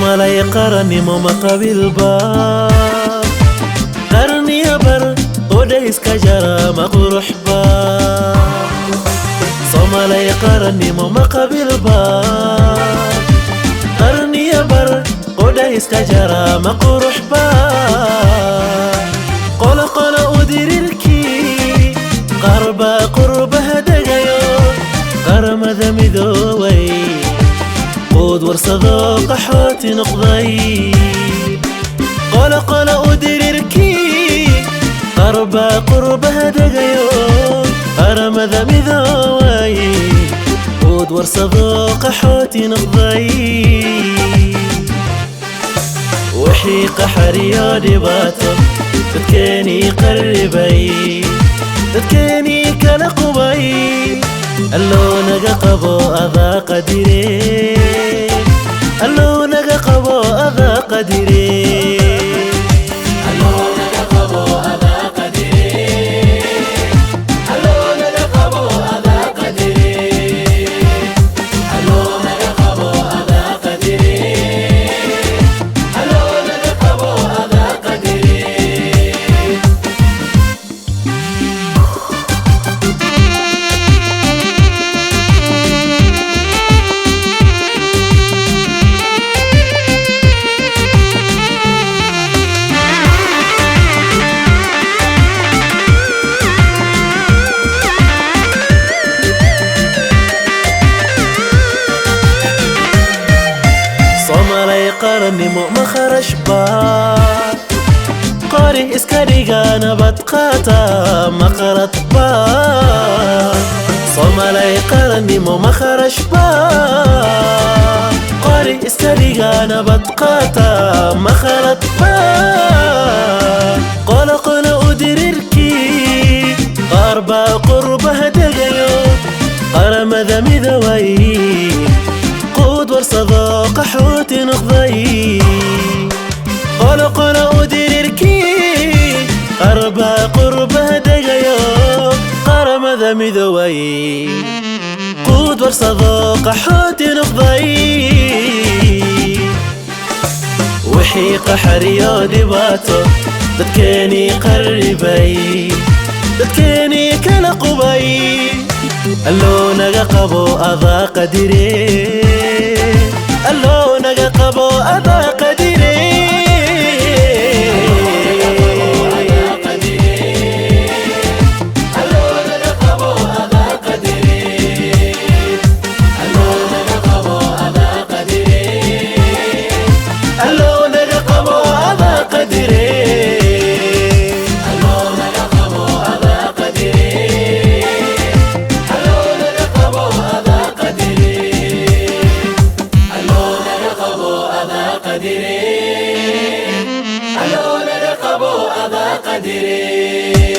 Soomalay qarannimo ma qabiilba, qarniya bar qodha iska jara ma quruxba. Soomalay qarannimo ma qabiilba, qarniya bar qodha iska jara ma quruxba. Qolo qolo u dirirkii qaarba qurbaha degayo, qaramada midoobay quud warsado qaxooti noqday. Qolo qolo u dirirkii qaarba qurbaha degayo, qaramada midoobay quud warsado qaxooti noqday. Wixii qaxariyo dhibaato dadkeenii qarribay, dadkeenii kala qubay, alloo naga qabo adaa qadire, alloo naga qabo adaa qadire. Soomalay qarannimo ma kharash ba, qori iska dhiga nabad qaata ma qalad ba. Soomalay qarannimo ma kharash ba, qori iska dhiga nabad qaata ma khalad ba. Qolo qolo u dirirkii qaar baa qurbaha degayo, qaramada midoobay quud warsado qaxooti noqday. Qolo qolo u dirirkii qaarba qurbaha degayo, qaramada midoobay quud warsado qaxooti noqday. Wixii qaxariyo dhibaato dadkeenii qarribay, dadkeenii kala qubay, alloo naga qabo adaa qadire, alloo naga qabo adaa qadire. Alloo naga qabo adaa qadire. Alloo naga qabo adaa qadire.